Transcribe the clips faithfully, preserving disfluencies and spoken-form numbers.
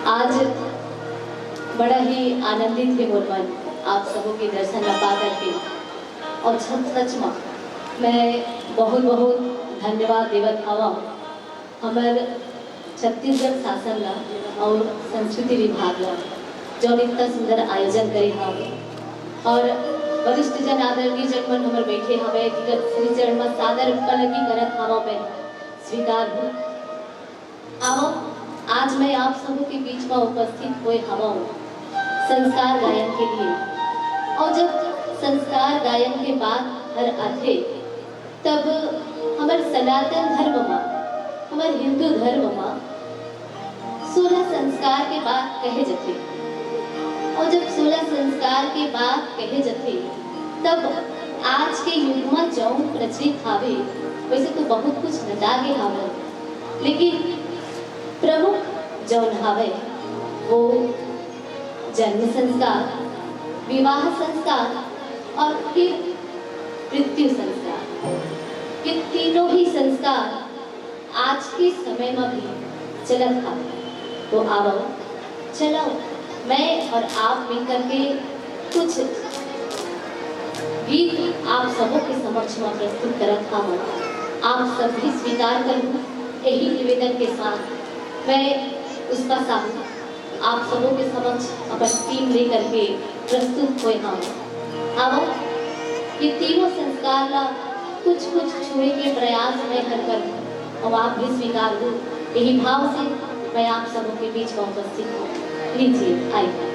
आज बड़ा ही आनंदित हे मोर मन आप सबो के दर्शन ला पा करके। अउ सच, सच म मैं बहुत, बहुत धन्यवाद देवत हवं हमर छत्तीसगढ़ शासन ला अउ संस्कृति विभाग ला, जौन इतना सुंदर आयोजन करे हवे। अउ वरिष्ठ जन, आदरणीय जन मन हमर बैठे हवे, दिग्गज श्री चरण म सादर पलगी करत हवं मैं, स्वीकार हो। आवव, आज मैं आप सबो के बीच म उपस्थित होए हवं संस्कार गायन के लिए। अउ जब संस्कार गायन के बात हर आथे, तब हमर सनातन धर्म म, हमर हिंदू धर्म म सोलह संस्कार के बात कहे जथे। अउ जब सोलह संस्कार के बात कहे जथे, तब आज के युग म जौन प्रचलित हावे, वैसे तो बहुत कुछ नंदा गे हावे, लेकिन प्रमुख जौन हावे, वो जन्म संस्कार, विवाह संस्कार अउ फिर मृत्यु संस्कार। ये तीनों ही संस्कार आज के समय म भी चलत हावे। तो आवव, चलव, मैं अउ आप मिलकर के कुछ गीत आप सबो के समक्ष म प्रस्तुत करत हवं। आप सब भी स्वीकार करहू, यही निवेदन के साथ मैं पुष्पा साहू आप सबो के समक्ष अपन टीम लेकर के प्रस्तुत होए हवं। आवव, ये तीनों संस्कार ला कुछ कुछ छुए के प्रयास मैं हर करहूं, अउ आप भी स्वीकार हो, यही भाव से मैं आप सबो के बीच में उपस्थित हूँ। लीजिए, आइए।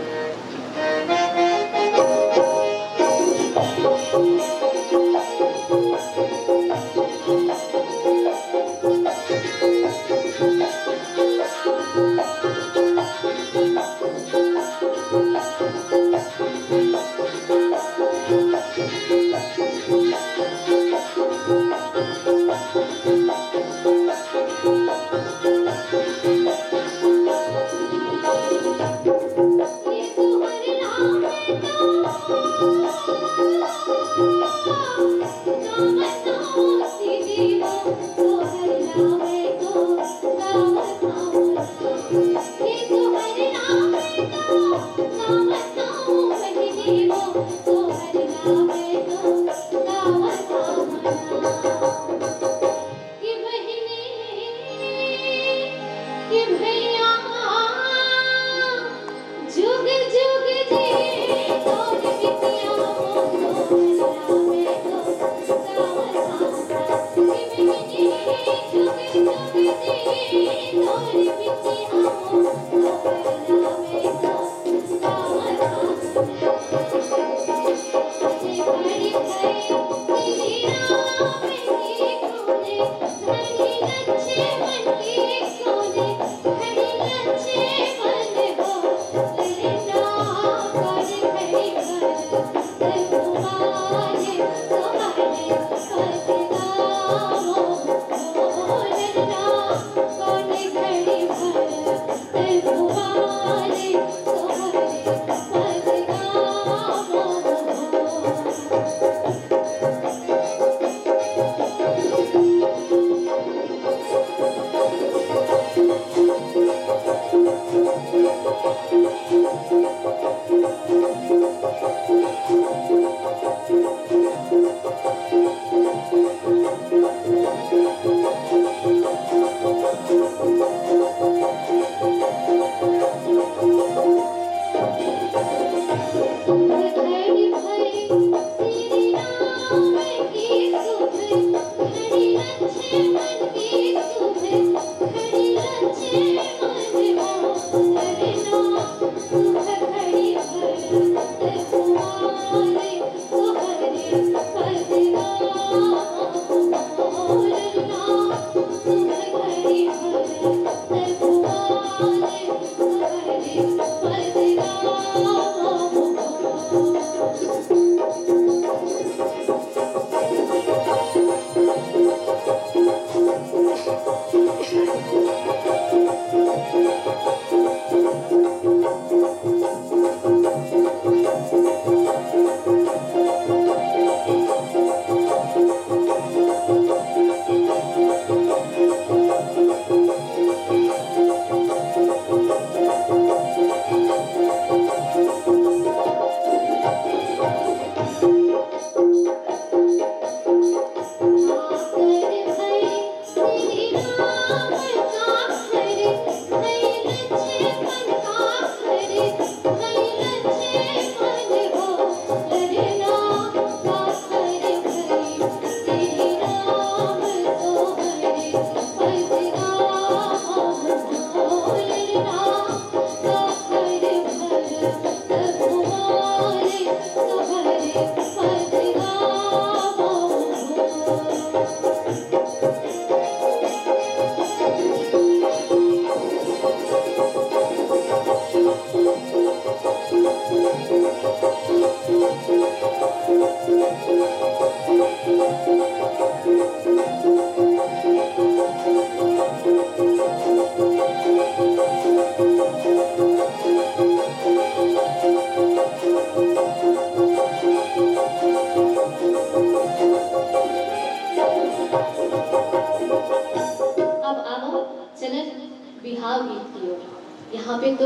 यहाँ पे तो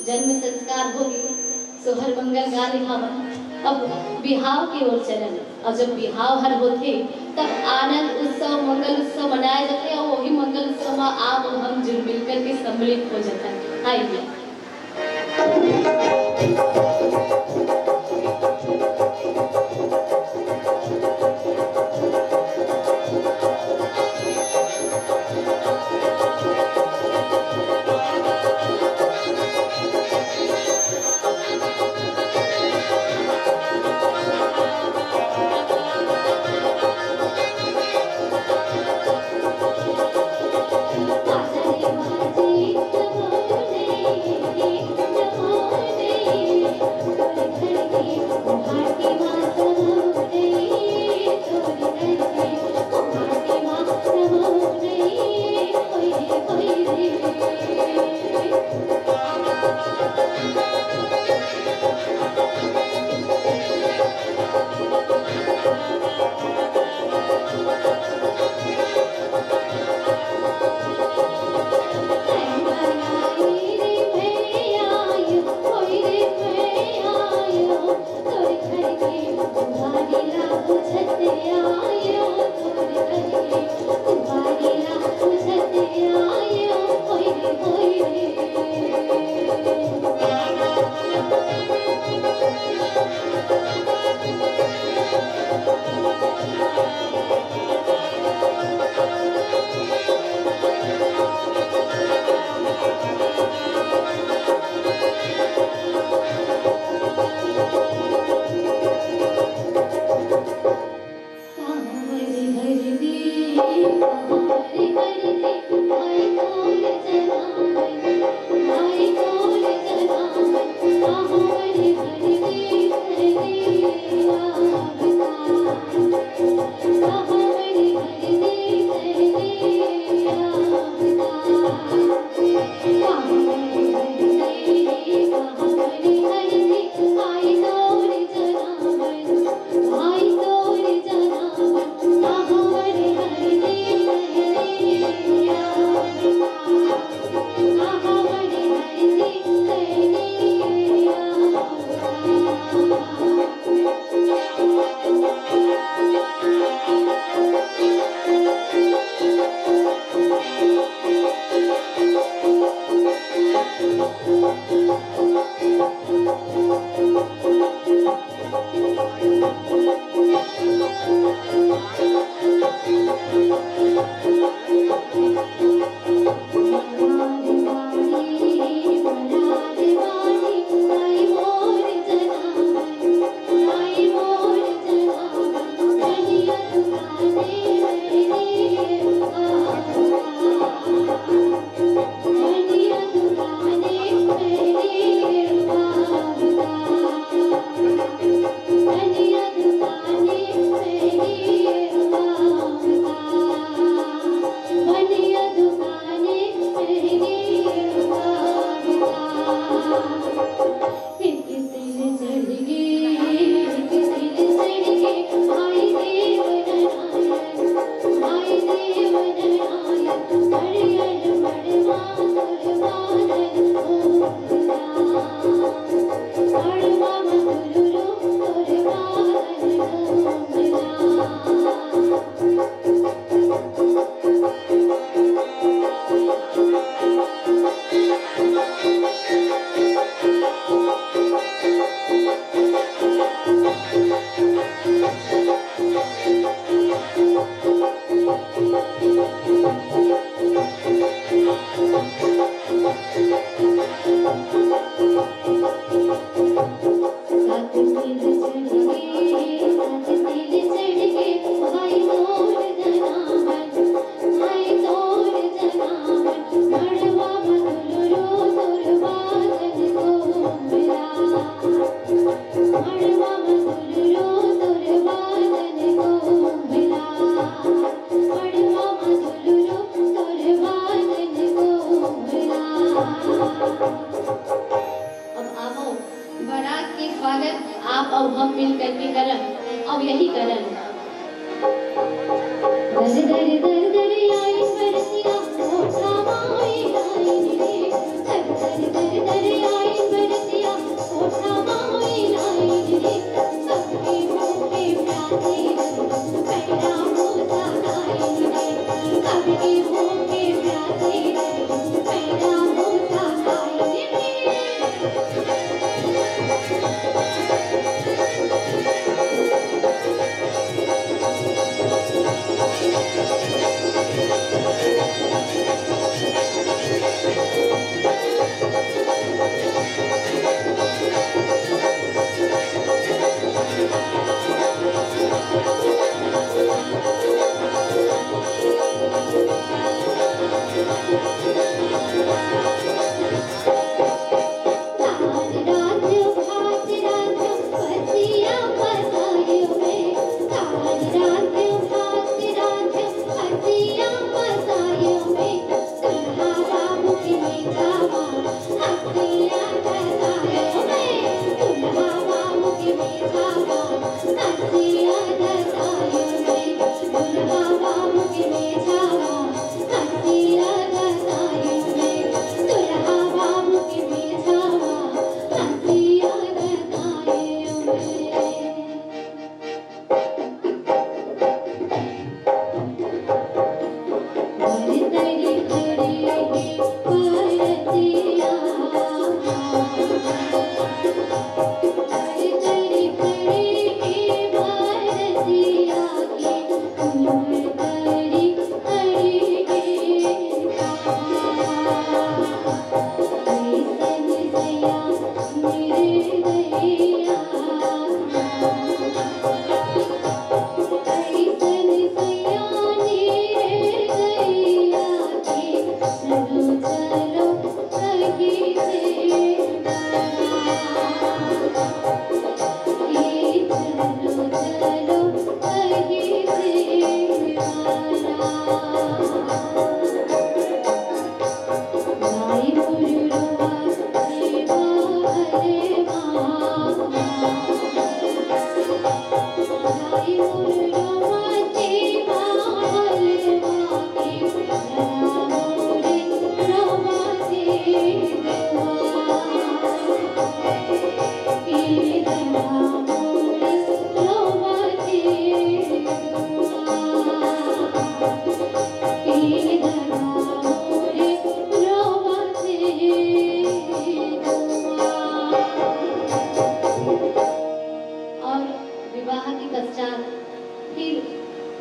जन्म संस्कार हो गए, सोहर मंगल गा ले हवन। अब बिहाव के ओर चलन, और जब बिहाव हर होथे, तब आनंद उत्सव, मंगल उत्सव मनाए जाथे, और वही मंगल उत्सव में आप और हम जुल मिल करके सम्मिलित हो जाथन। आइए। अब आवो, बरात के स्वागत आप अउ हम मिल करके करन, अउ यही करन। दर दर दर दर आई बरतिया, मोटा माई आई रे, दर दर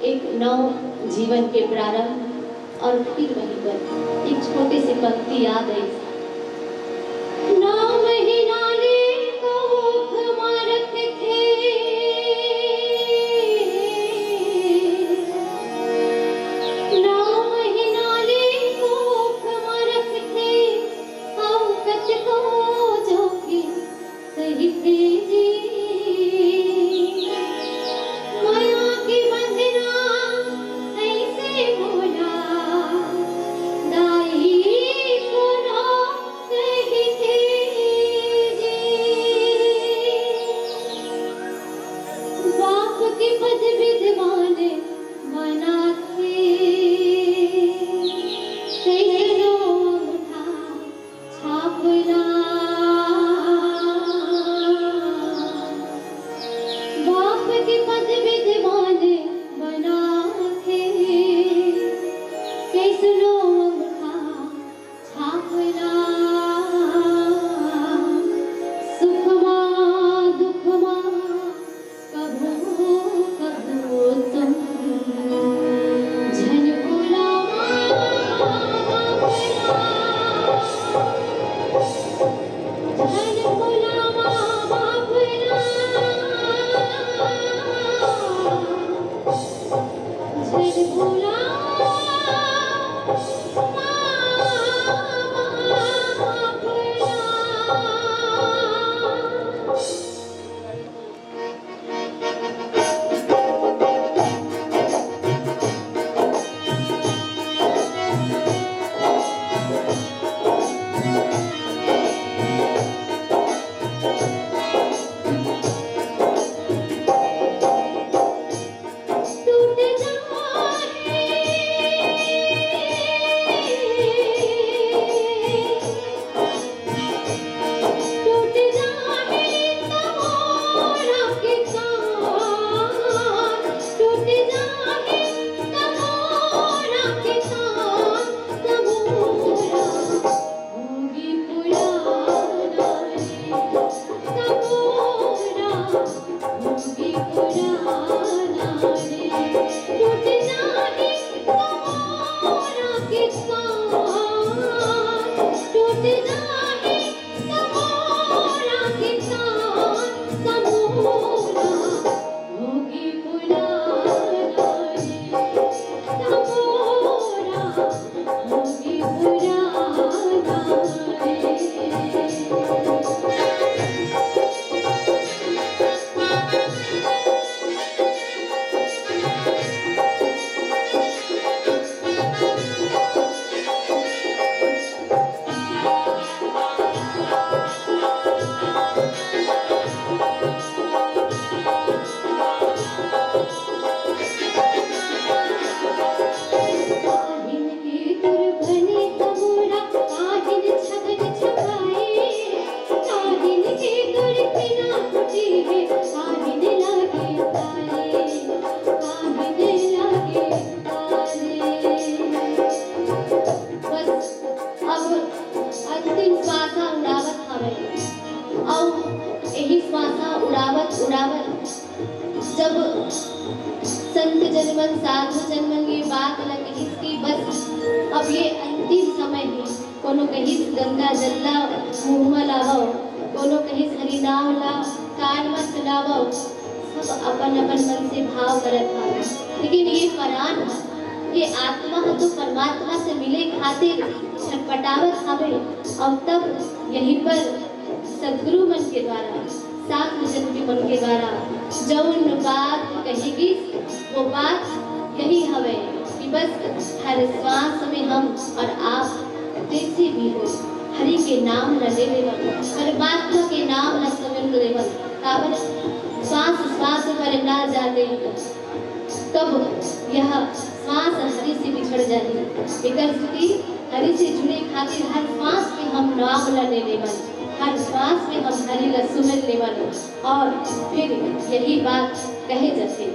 एक नव जीवन के प्रारंभ। और फिर वहीं पर एक छोटी सी पंक्ति याद आई। नौ महीना ले कोख म रखथे, नौ महीना ले कोख म रखथे, अउ कतको जोखिम सहिथे जी। मया के बंधना अइसे मोला दाई कोनो कहिथे जी। बाप के पद विद्वान बनाथे, कइसनो अंगूठा छापना। बाप के पद विद्वान बनाथे, कइसनो अंगूठा छापना। सुख मा दुख मा कभू कभू तुम झन भुलावा बाप ना, झन भुलावा बाप ना, झन भुलावा बाप ना। टूट जाए, टूट जाए तमोरा के तान, टूट जाए तमोरा के तान, तमोरा होगे पुराना रे, तमोरा होगे पुराना रे। टूट जाए तमोरा के तान, टूट जाए तमोरा के तान, तमोरा होगे पुराना रे, तमोरा होगे पुराना रे। काहिन के तुरफनी तमोरा, काहिन छगन छगाए, काहिन के तुरफिना फूटी हे, काहिन लागे ताले, काहिन लागे ताले। बस अब अंतिम श्वासा उड़ावत हवय, अउ यही श्वासा उड़ावत उड़ावत जब संत जन मन, साधु जन मन ये बात ल कहिस कि बस अब ये अंतिम समय हे, कोनो कहिस गंगा जल ला मुंह म लावव, कोनो कहिस हरि नाम ला कान म सुनावव, सब अपन अपन मन से भाव करत हवय, लेकिन ये परान ह, ये आत्मा ह तो परमात्मा से मिले खातिर छटपटावत हवे। अउ तब यहीं पर सदगुरु मन के द्वारा, साधु जन के मन के द्वारा जउन बात कहे गिस, वो बात यही हवे कि बस हर श्वास में हम और आप जैसे भी हो, हरि के नाम ल ले लेवन, परमात्मा के नाम ल सुमिर लेवन। काबर श्वास श्वास पर ना जाने कब यह श्वास हरि से बिछड़ जाही। एकर सेती हरि से जुड़े खातिर हर श्वास में हम नाम ल ले लेवन, हर श्वास में हम हरि ल सुमिर लेवन। और फिर यही बात कहे जाथे।